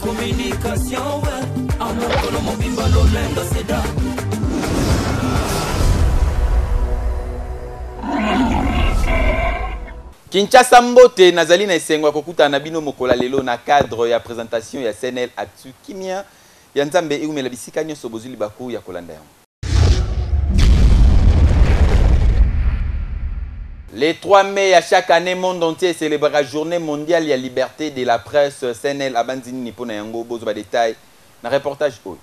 Communication amokolo mobimba lolendo seda. Kinshasa mbote, nazali na esengo ya kokutana na bino mokolo ya lelo na cadre ya presentation ya CNL Actu. Kimia ya Nzambe eumela bisika nyonso bozwi libaku ya kolanda yango. Le 3 mai ya chaque année, monde entier célébrera journée mondiale ya liberté de la presse. CNL abandi nini mpo na yango? Bozwa ba détails na reportage oyo.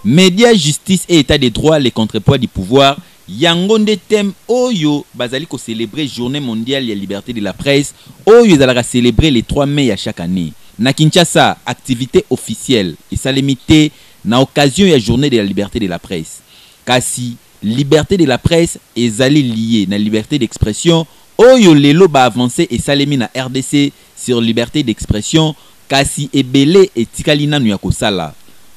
Média, justice et état de droit, les contrepoids du pouvoir, yango nde thème oyo bazali ko célébrer journée mondiale ya liberté de la presse oyo ezalaka célébrer le 3 mai ya chaque année. Na Kinshasa, activité officielle esalemi te na occasion ya journée de la liberté de la presse. Kasi liberté de la presse ezali liée na liberté d'expression oyo lelo ba avancées esalemi na RDC sur liberté d'expression, kasi ebele etikali nanu ya kosala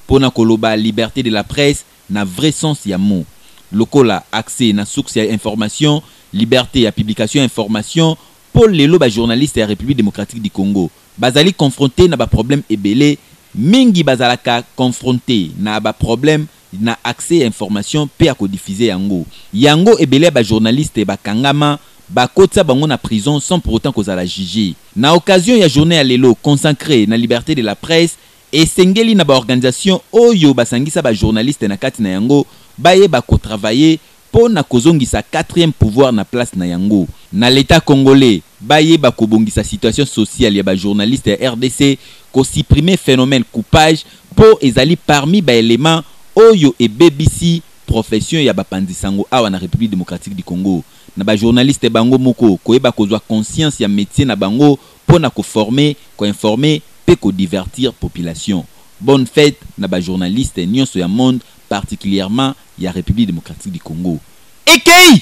pona koloba liberté de la presse na vrai sens ya mot, lokola accès na source ya information, liberté ya publication ya information, po lelo ba journalistes ya Republique democratique du Congo bazali confronter na ba problèmes ebele, mingi bazalaka confronter na ba problèmes na accès ya information pe ya ko diffuser yango. Yango ebele ya ba journalistes bakangama, bakotia bango na prison sans pour autant kozala juger. Na occasion ya journee ya lelo consacree na liberte de la presse, esengeli na ba organisations oyo basangisa ba journalistes na kati na yango bayeba ko travailler po na kozongisa quatrième pouvoir na place na yango. Na l'Etat congolais, bayeba kobongisa situation sociale ya ba journalistes ya rdc, ko supprimer phenomène coupage po ezali parmi ba elements oyo ebebisi profession ya bapanzi sango awa na Republique democratique du Congo. Na ba journalistes bango moko koyeba kozwa conscience ya metier na bango po na ko former, ko informer pe ko divertir population. Bonne fete na ba journalistes nionso ya monde particulièrement ya Republique democratique du Congo. Ekeyi!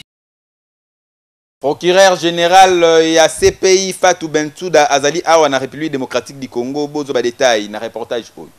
Procureur general ya CPI Fatou Bensouda azali awa na Republique democratique du Congo. Bozwa ba details na reportage oyo.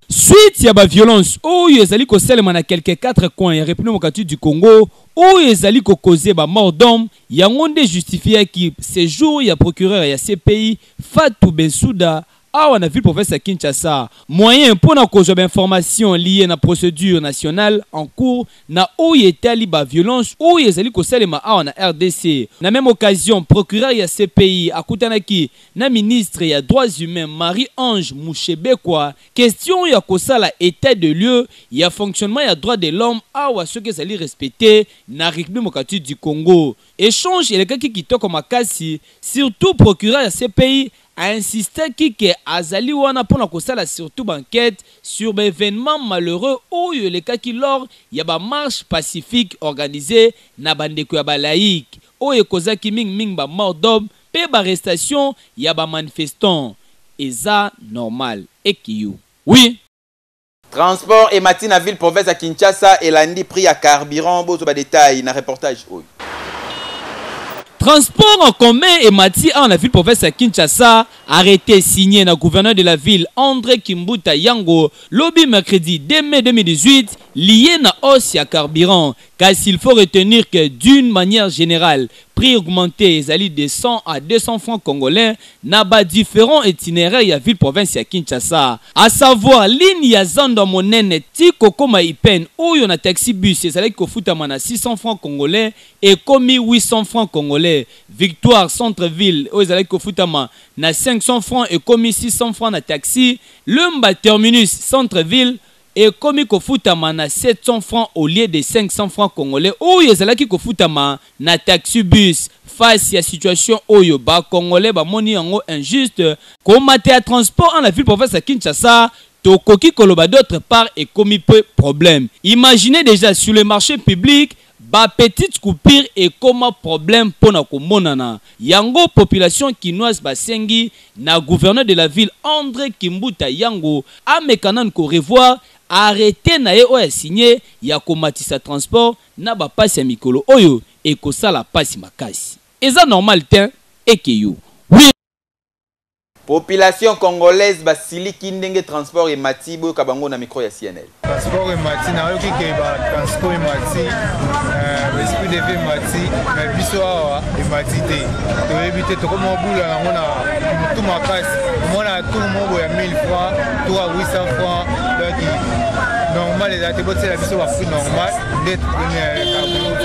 Suite ya ba violences oyo ezali kosalema na quelques quatre coins ya Republique democratique du Congo oyo ezali ko causer ba morts d'hommes, yango nde justifiaki sejour ya procureur ya CPI Fatou Bensouda awa na ville province ya Kinshasa. Moyen mpo na kozwa ba informations liées na procedure nationale en cours na oyo etali ba violences oyo ezali kosalema awa na rdc. Na meme occasion, procureur ya CPI akutanaki na ministre ya Droits humains Marie-Ange Mushebekwa, question ya kosala etat de lieu ya fonctionnement ya droits de l'homme awa soki ezali respecter na Republique democratique du Congo. Echange elekaki kitoko makasi, surtout procureur ya CPI a insistaki que azali wana mpo na kosala surtout ba enquetes sur ba evenements malheureux oyo elekaki lors ya ba marches pacifiques organisees na ba ndeko ya ba laïcs oyo ekozaki mingi mingi ba morts d'hommes mpe ba arrestations ya ba manifestants. Eza normal. Ekiyu. Oui! Transport emati na ville province ya Kinshasa elandi prix ya carburant. Bozwa ba details na reportage oyo. Transport en commun emati awa na ville province ya Kinshasa, arrete signe na gouverneur de la ville Andre Kimbuta Yango lobi mercredi 2 mai 2018 lié na hausse ya carburant. Kasi il faut retenir que d'une manière générale prix augmenté ezali de 100 à 200 francs congolais na ba differents itinéraires ya ville province ya Kinshasa, à savoir ligne ya zando ya monene ti kokoma Ipene oyo na taxi bus ezalaki kofutama na 600 francs congolais ekomi 800 francs congolais, Victoire centre ville oyo ezalaki kofutama na 500 francs ekomi 600 francs na taxi, Lemba terminus centre ville ekomi kofutama na 700 francs au lieu de 500 francs congolais oyo ezalaki kofutama na taxi bus. Face ya situation oyo ba congolais bamoni yango injuste, komata ya transport en la ville province ya Kinshasa tokoki koloba d'autre part ekomi pe problème. Imaginez déjà sur le marché public ba petites coupures ekoma problème pona komonana. Yango population kinoise basengi na gouverneur de la ville Andre Kimbuta Yango ameka nanu ko revoir arrete na ye oyo a signe ya komatisa transport na ba pasi ya mikolo oyo ekosala pasi makasi. Eza normal tein ekeyo. Oui. Population congolaise basiliki ndenge transport emati, boyoka bango na micro ya CNL. Transport emati, nayoki ke ba transport emati, euh, esprit de vie emati, mais biso awa emati te. Toyebi te, tokoma obula yango na motu makasi. Omona tour moko ya 1000 francs, tour ya 800 francs, donc normal ezala te, botiela biso ba prix normal nde carburant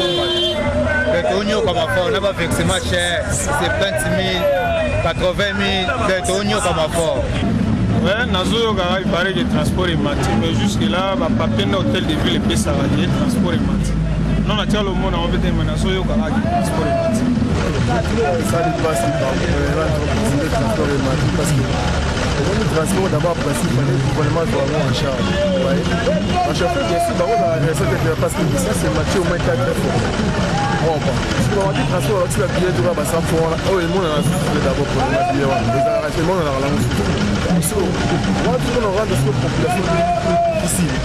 tonyokama fort na ba versement cher 70 000 80 000 donc tonyokama fort. Ouais, nazoyokaka il paraît que transport emati, mais jusque là bapapier nde hôtel de ville epesaka ye transport emati. Non, natikala omona yango mpe te, mais nazoyokaka ke transport emati. Esali mpasi transport emati parce que omoni transport d'abord principe fallait gouvernement azwa yango en charge. Bachauffeur bien sûr bango bazala raison te parce que essence emati au moins 4 fois. Bon, soki bamati transport, bakisi babillet toka ba 100 francs wana oyo emonana susu d'abord problème ya billet wana ezalaka emonanaka nango susu wana tokona rendre siko population difficile.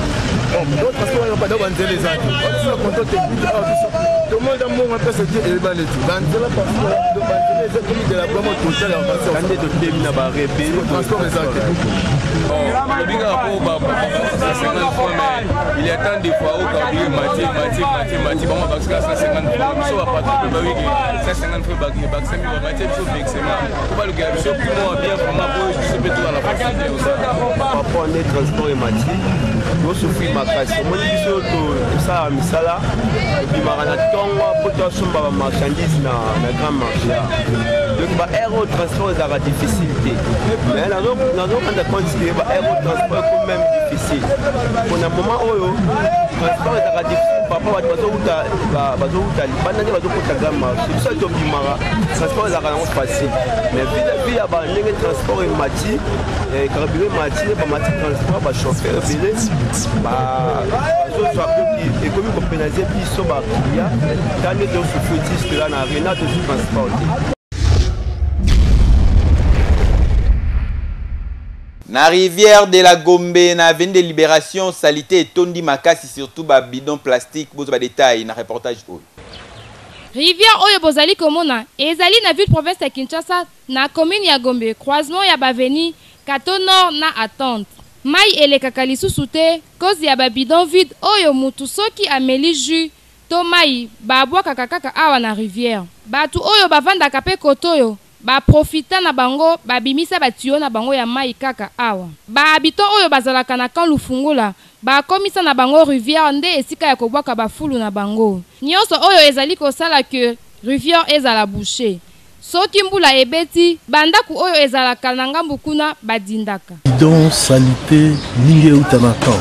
Donc transport wana bada banzela eza te, batisala contrôle technique awa biso tomonda mbongo mpesa te eyebani te banzela parfois banzela eza komi délabrement total ya kande totemi na barebele. Transport eza te. Olobi kaka po ba 150 francs, mais il y a tant de fois oyo carburant mati mati mati mati, bango bakisaka 150 francs, biso bapatron mpe bayoki 150 francs ebakisami, bamatie biso vexement po balukela biso prix moko bien vraiment po biso mpe toza na facilité osala. Par rapport nde transport emati, tosouffrir makasi. Omoni biso tosalaka misala, tobimaka na ntongo mpo tosomba bamarchandise na grand marché, donc baheure oyo transport ezalaka difficile te, mais nazorendre compte ke baheure oyo transport eko même difficile. Mpona moment oyo transport ezalaka difficile, papa, bato bazowuta libanda nde bazokota grand marché. Biso tobimaka, transport ezalaka nango facile, mais vis-à-vis ya bandenge transport emati, carburant emati, bamati transport, bachauffeur ebele bazozwa ekomi kopénaliser biso baclient. Ta nde tosouffrir jusque là na arena, tozwi transport te. Na rivière de la Gombe, na avenue de Libération, salité etondi makasi, surtout ba bidon plastique. Bozwa ba détail na reportage oyo. Rivière oyo bozali komona ezali na ville province ya Kinshasa, na commune ya Gombe, croisement ya baavenue Kato Nord na Attente. Mai elekaka lisusu te, cause ya babidon vide oyo mutu soki ameli jus to mai babwakaka kaka awa na rivière. Bato oyo bavandaka mpe kote oyo baprofita na bango, babimisa batuyau na bango ya mai kaka awa. Bahabitants oyo bazalaka na camp Lufungula bakomisa na bango rivière nde esika ya kobwaka bafulu na bango nyonso. Oyo ezali kosala ke rivière ezala bouchée. Soki mbula ebeti, bandako oyo ezalaka na ngambu kuna badindaka. Bidon, salité mingi euta na camp.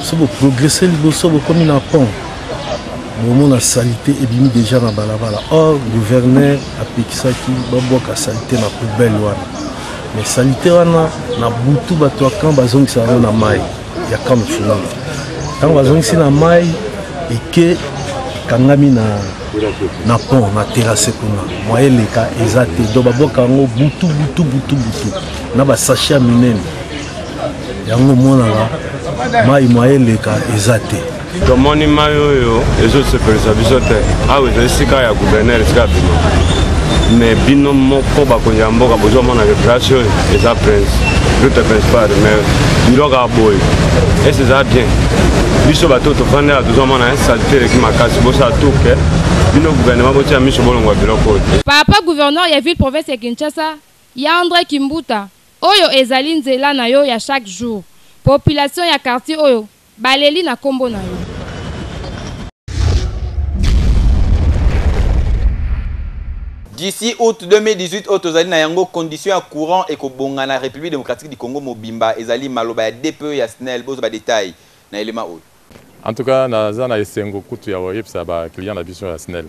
So boprogresse liboso, bokomi na pont, bomona salité ebimi déjà na balabala. Or gouverneur apekisaki babwaka salité na poubelle wana, mais salité wana na butu bato ya camp bazongisa yango na mai ya camp Lufungula. Ntango bazongisi na mai, eke ekangami na pont, na terrasse kuna, moyen eleka eza te. Donc babwaka yango butu butu butu butu na basachet ya minene. Yango omonaka mai, moyen eleka eza te. Tomoni mai oyo ezosepelisa biso te. Awa ezali esika ya gouverneur, esika ya bima, mais bino moko bakonzi ya mboka bozomonaka place oyo eza prince route principale, mais biloko ya boye ese eza bien? Biso bato tofandi awa tozomona saleté eleki makasi. Bosala tuke bino gouvernement botia miso, bolongwa biloko oyo te. Papa gouverneur ya ville province ya Kinshasa ya André Kimbuta, oyo ezali nzela na yo ya chaque jour. Population ya quartier oyo baleli na nkombo na yo. D'ici août 2018 oyo tozali na yango, condition ya courant ekobonga na République démocratique du Congo mobimba. Ezali maloba ya DPE ya SNEL. Bozwa badetail na elema oyo. En tout cas, naza na esengo kutu ya koyebisa baclient na biso ya SNEL,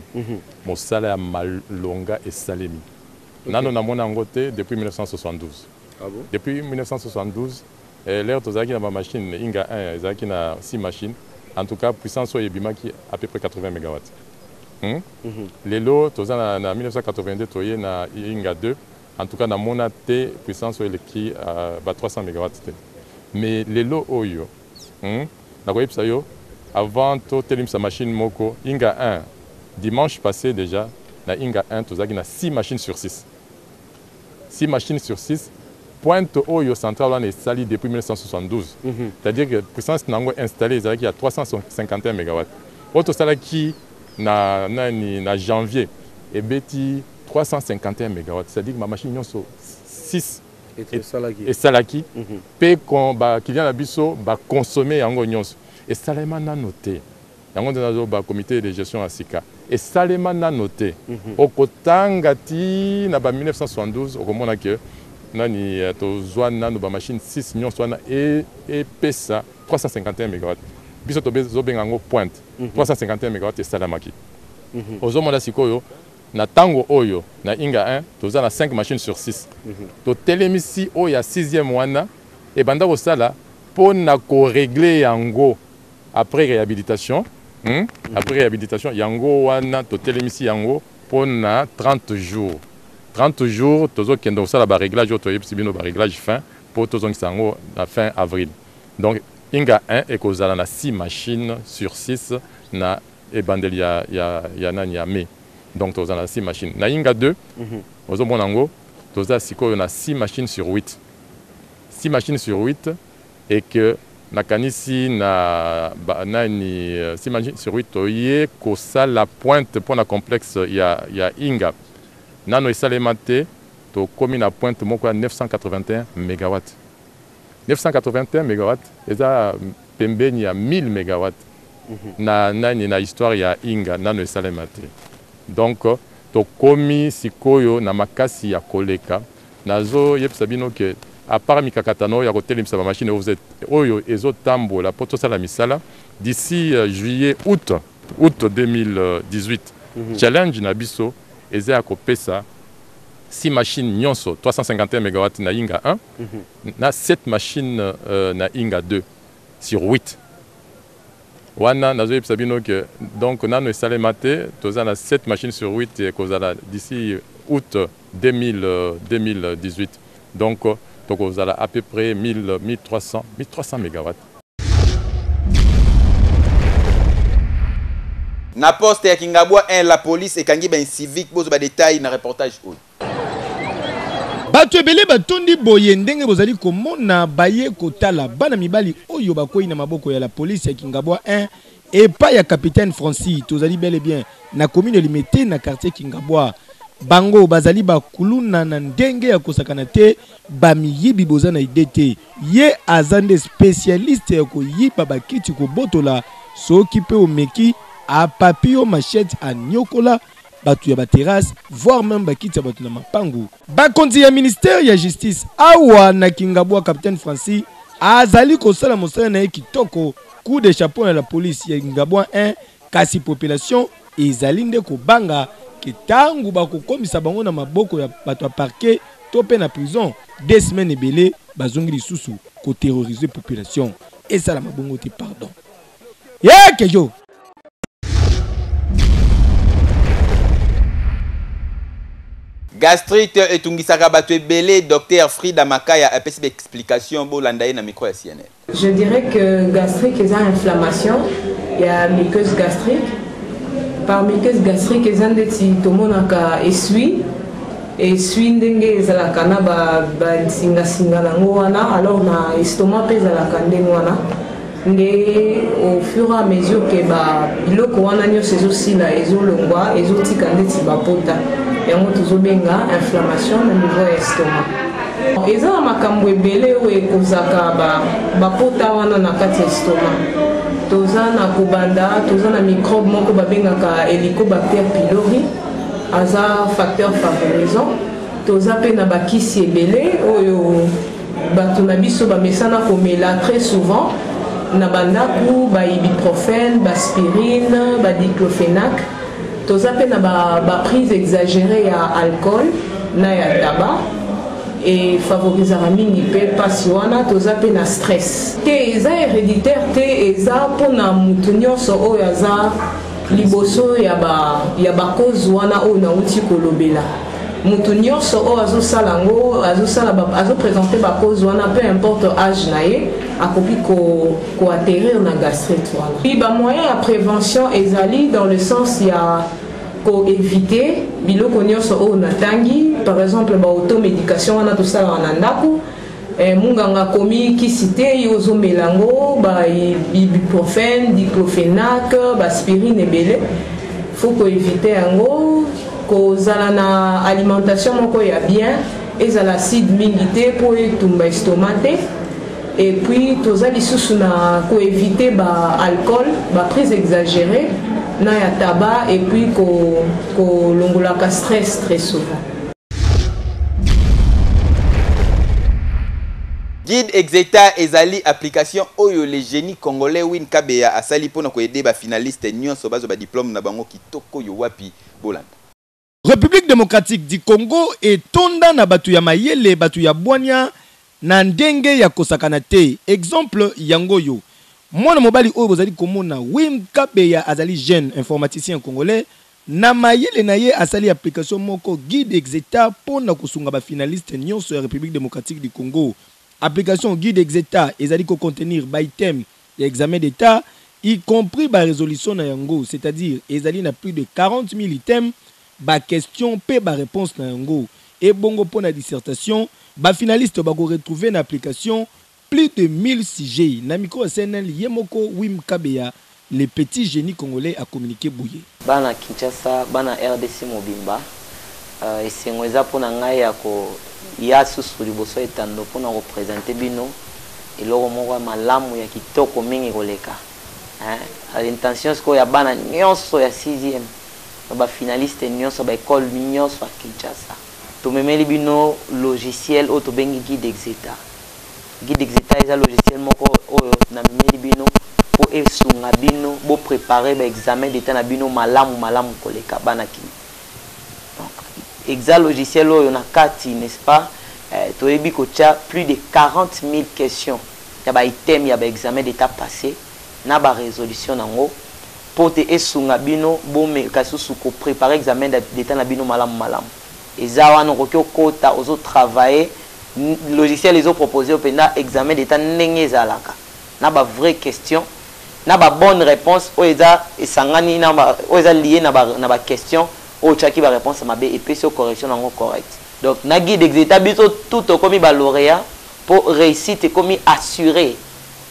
mosala ya malonga esalemi. Nano namona yango te depuis 1972. Ah bon? Depuis 1972, l'heure tozalaki na bamachine Inga 1, ezalaki na 6 machines. En tout cas, puissance oyo ebimaki à peu près 80 mégawatts. Lelo toza na 1982, toye na Inga 2. En tout cas, namona te puissance oyo eleki ba 300 mégawatts te. Mais lelo oyo, Nakoyebisa yo, avant totelemisa machine moko Inga 1, dimanche passé déjà na Inga 1 tozalaki na 6 machines sur 6, 6 machines sur 6. Pointe oyo centrale wana esali depuis 1972, c'est-à-dire que puissance na yango installée ezalaki ya 351 mégawatts. Oyo tosalaki na nani na janvier ebeti 351 mégawatts, c'est-à-dire que ba machine nyonso 6 esalaki mpe ba client na biso ba consommer yango nyonso. Esalema nano te. Yango nde nazo ba comité de gestion ya sika esalema nano te. Okotanga ti na ba 1972, okomona ke nani tozwa nano ba machine 6 nyonso wana epesa 351 mégawatt. Biso tozobenga yango pointe. 351 mégawatt esalamaki. Ozomona sikoyo na ntango oyo na Inga 1 toza na 5 machines sur 6. Totelemisi oyo ya 6e wana ebanda kosala mpo na korégler yango après réhabilitation. Après réhabilitation yango wana totelemisi yango mpo na 30 jours. 30 jours tozokende kosala baréglage oyo toyebisi bino, baréglage fin, mpo tozongisa yango na fin avril. Donc Inga 1 ekozala na 6 machines sur 6 na ebandeli ya nani ya mai. Donc tozala na 6 machines. Na Inga 2, ozomona yango, toza sikoyo na 6 machines sur 8, 6 machines sur 8, et que nakanisi na ba, nani 6 machines sur 8, toye kosala pointe mpona complexe ya Inga. Nano esalema te. Tokomi na pointe moko ya 981 mégawatt. 981 mégawatt eza pembeni ya 1000 mégawatt. Na nani na histoire ya Inga nano esalema te. Donc tokomi sikoyo na makasi ya koleka. Nazoyebisa bino ke à part mikakatano ya kotelemisa bamachine oyo ezotambola mpo tosala misala d'ici juillet, août 2018, challenge na biso eza ya kopesa 6 machines nyonso 351 mégawatt na Inga 1, na 7 machines na Inga 2 sur 8 wana. Nazoyebisa bino ke donc nano esalema te. Toza na 7 machines sur 8 ekozala d'ici août 2000, 2018. Donc tokozala à peu près 1000, 1300, 1300 mégawatts. Na poste ya Kingabwa 1, la police ekangi ba incivique. Bozwa ba détail na reportage oyo. Bato ebele batondi boye ndenge bozali komona, baye kotala bana mibali oyo bakwei na maboko ya la police ya Kingabwa 1 epai ya capitaine Francis. Tozali bel et bien na commune Limete, na quartier Kingabwa. Bango bazali bakuluna na ndenge ya kosakana te, bamiyibi boza na idée te. Ye aza nde spécialiste ya koyiba bakiti, kobotola. Soki mpe omeki, apapi yo machette, anyokola bato ya baterrasse, voire même bakiti ya bato na mapangu. Bakonzi ya ministère ya Justice awa na Kingabwa, capitaine Francis azali kosala mosala na ye kitoko. Coup de chapeau na la police ya Kingabwa 1. Kasi population ezali nde kobanga ke ntango bakokomisa bango na maboko ya bato ya parquet to mpe na prison, 2 semaines ebele bazongi lisusu koterroriser population. Esalama bongo te, pardon yeke yo. Gastrite etungisaka bato ebele. Docteur Frida Makaya apesi baexplication, bolanda ye na micro ya CNN. Je dirais que gastrique eza inflammation ya muqueuse gastrique. Par muqueuse gastrique, eza ndeti tomonaka essuie essuie ndenge ezalaka na basingasinga nango wana. Alors na estomac mpe ezalaka ndenge wana nde au fur et à mesure ke biloko wana nyonso ezosila, ezolongwa, ezotika ndeti bapota. Yango tozobenga inflammation na niveau ya estomac. Eza na makambo ebele oyo ekozaka bapota wana na kati ya estomac. Toza na kobanda, toza na microbe moko babengaka Helicobacter pylori, aza facteur favorisant. Toza mpe na bakisi ebele oyo bato na biso bamesana komela très souvent na bandako, baibuprofène, baaspirine, badiclofénac. Toza mpe na baprise ba exagérée ya alcool na ya tabac, efavorisaka mingi mpe mpasi wana. Toza mpe na stress te. Eza héréditaire te, eza mpona motu nyonso oyo aza liboso ya bacause ba wana oyo nauti kolobela. Motu nyonso oyo azosala yango, azosala, azoprésente bacause wana, peu importe âge na ye, akoki koatterrir na gastrite wana. Puis bamoyen ya prévention ezali dans le sens ya koevite biloko nyonso oyo natangi, par exemple baautomédication wana tosalaka na ndako. Eh, munganga akomi kisi te, yo ozomela yango, ba ibuprofène, diclofenac, baaspirine ebele. Faut koevite yango, kozala na alimentation moko ya bien, ezala acide mingi te mpo etumba estomac te. Et puis toza lisusu na koevite ba alcool, ba prise exagérée na ya tabac, et puis kolongolaka stress très souvent. Guide Exeta ezali application oyo le génie congolais Win Kabeya asali pona ko aider ba finalistes nyonso bazo ba diplôme na bango kitoko yo wapi bolanda. Republique democratique du Congo etonda na batu ya mayele, batu ya bwania na ndenge ya kosakana te. Exemple yango oyo, mwana mobali oyo bozali komona Wim Kabeya azali jeune informaticien congolais, Na mayele na ye asali application moko Guide Exeta mpo na kosunga ba finalistes nionso ya Republique democratique du Congo. Application Guide Exeta ezali ko contenir ba items ya examen d'Etat y compris ba resolutions na yango, c'est-à-dire ezali na plus de 40.000 items, ba questions mpe ba reponses na yango. Ebongo mpo na dissertation, ba finalistes bako retrouver na application Plus de 1000 sujets na micro ya CNL ye moko Wim Kabeya le petit genie congolais a communiquer boye. Bana Kinshasa, bana rdc mobimba, esengo eza mpo na ngai ya koya susu liboso ya etando mpo na ko presenter bino eloko moko ya malamu ya kitoko mingi koleka. Hein, intention sikoyo ya bana nionso ya sixième, ya ba finalistes nionso ya ba ecoles nionso ya Kinshasa. Tomemeli bino logiciel oyo tobengi Guide Exeta. Guide Exeta eza logiciel moko oyo namemeli bino po esunga bino bo preparer ba examen d'etat na bino malamu malamu koleka bana kin. Donc exa logiciel oyo na kati n'est-ce pas eh, toyebi kotia plus de 40 000 questions ya ba items ya ba examen d'etat passe na ba resolution nango po te esunga bino bomeka susu ko preparer examen d'etat na bino malamu malamu. Eza wana okoki okota ozo travailler logiciel ezo proposer yo penza examen d'etat ndenge ezalaka na ba vraie question na ba bonne reponse oyo eza esangani na ba oyo eza lie na ba na ba question oyo otiaki ba reponse ya mabe epesi yo correction nango correct. Donc na guide exeta biso tout tokomi ba laureat po reussite ekomi assuree.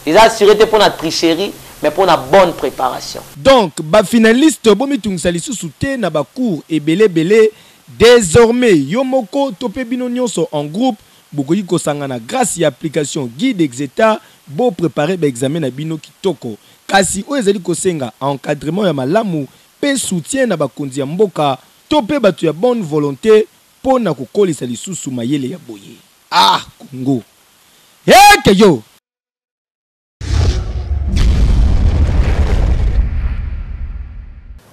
Eza assure te pona tricherie mais pona bonne preparation. Donc ba finalistes bomitungisa lisusu te na ba cours ebele ebele, desormais yo moko to pe bino nionso en groupe bokoki kosangana grace ya application Guide Exeta bo preparer ba examens na bino kitoko. Kasi oyo ezali kosenga encadrement ya malamu pe soutien na bakonzi ya mboka to pe batu ya bonne volonte po na kokolisa lisusu mayele ya boye. Ah Congo! Heke yo!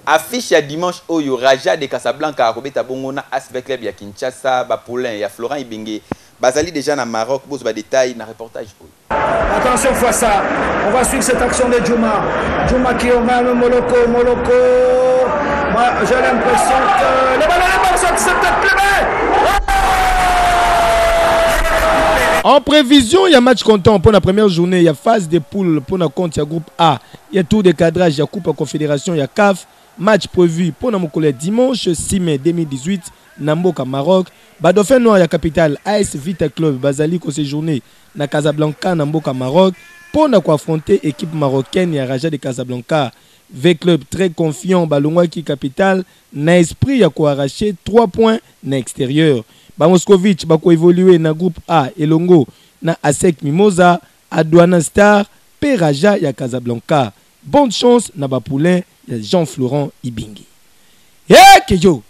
Affiche ya dimanche oyo, Raja de Casablanca akobeta bongo na AS V-Club ya Kinshasa, ba poulains ya Florent Ibenge bazali dejà na Maroc, bozwa ba details na reportage oyo. Attention face à, on va suivre cette action de Djuma. Djuma qui emmène Moloko, Moloko. Moi, j'ai l'impression que le ballon est mort, c'est peut-être plus En prévision, il y a match comptant pour la première journée, il y a phase des poules pour la compte, il y a groupe A, il y a tour de cadrage, il y a Coupe à Confédération, il y a CAF. Match prévu pour la dimanche 6 mai 2018, Namboka Maroc. Ba Dauphin Noir ya capitale AS Vita Club bazali ko séjourner na Casablanca na mboka Maroc mpo na ko affronter equipe marocaine ya Raja de Casablanca. V-Club très confiant balongwaki capitale na esprit ya ko arracher 3 points na exterieur. Ba Moscovitch bako evoluer na groupe A elongo na ASEC Mimosa, Aduana Star mpe Raja ya Casablanca. Bonne chance na ba poulains ya Jean-Florent Ibenge. Ekeyo!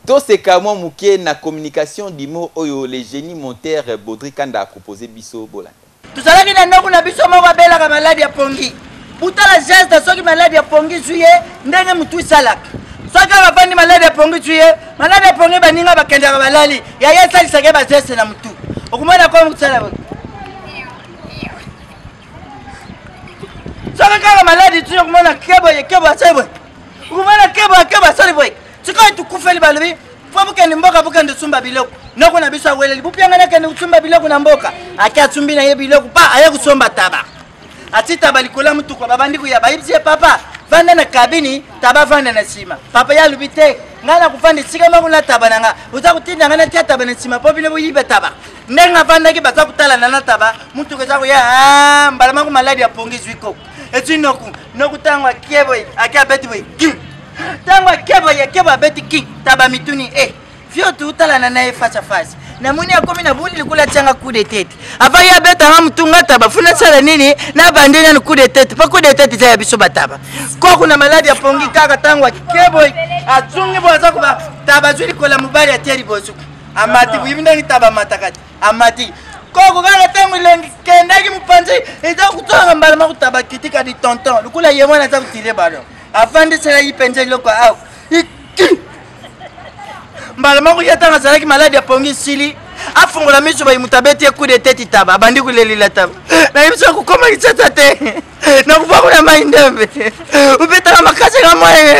Toseka mwa moke na communication d'humour oyo le genie monteur Baudry Kanda a proposer biso bolanda. Tozalaki na ndako na biso moko abelaka maladi ya pongi. Butala geste soki maladi ya pongi zwi ye ndenge motu esalaka. Soki kaka bafandi maladi ya pongi zwi ye, maladi ya pongi baninga bakendaka balali, ya ye esalisaka ye bageste na motu. Okomona komi kosala boye. Soki kaka maladi zwi okomona kebo ye kebo asali boye. Okomona kebo kebo asali boye. Sikoyo tukufeli balobi fo bokende mboka bokende kosumba biloko. Noko na biso aweleli bupianga nakende kosumba biloko na mboka. Ake asumbi na ye biloko pa aye kosomba taba. Ati taba likolo ya motuka, babandi koya, bayebisi ye papa vanda na kabini, taba vanda na nsima. Papa ye alobi te, ngai nakofanda esika moko na taba na nga, oza kotinda ngai natia taba na nsima mpo bino boyiba taba. Ndenge avandaki baza kotalana na taba, motuka eza koya, ah, mbala moko maladi ya pongi ezwi koko ezwi noku noku. Ntango akie boye ake abeti boye king, ntango ake boye ake boye abeti king, taba mituni e eh. Fio tutalana na ye face à face, namoni akomi na buni likolo, atianga coup de tete. Avant ye abetanga mutunga taba funa sala nini na bande nanu coup de tete, mpo coup de tete eza ya biso bataba. Koku na maladi ya pongi kaka ntango ake boye azongi boye aza koba taba azwi likolo ya mobali atie liboso amati boyebi ndenge taba amataka te amati koko kaka ntango elongi kendaki mopanzi eza kotanga mbala moko taba kitika di tonton lokola ye mwana aza kotire ballon afandiselaki mpenza eloko awa mbala moko ye ntango azalaki maladi ya pongi esili afungola miso bayi moto abeti ye coup de tete taba abandi kolelela taba nayebi so akokoma kisasa te nakufa kuna mai ndembe obetaka makasi nga moye.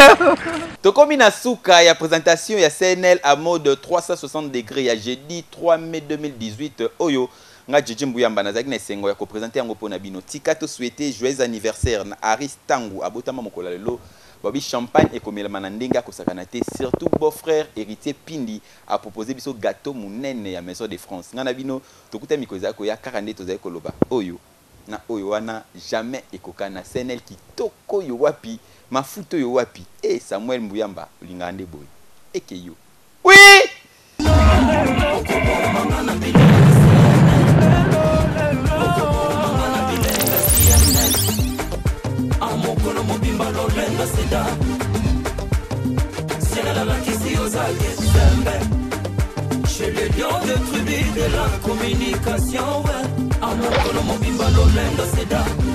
Tokomi na suka ya présentation ya CNL à mode 360 degrés ya jeudi 3 mai 2018 oyo nga Djedje Mbuyamba nazalaki na esengo ya ko présenter yango mpo na bino. Tika to souhaiter joyeux anniversaire na Aris Tangu abotama mokolo ya lelo. Babi champagne ekomelama na ndenge ya kosakana te, surtout beau frère Heritier Pindi a proposer biso gateau munene ya Maison de France. Nga na bino tokuta mikolo ezali koya kaka nde tozali koloba oyo na oyo wana jamais ekokana. CNL kitoko oyo wapi, mafuta oyo wapi? Eh Samuel Mbuyamba olingaka nde boye. Eke yo. Oui! Mokolo mobimba lolendo sida senelalakisi ozalaki sembe chez le lion de tribu de la communication. Ouais, mokolo mobimba lolendo sida.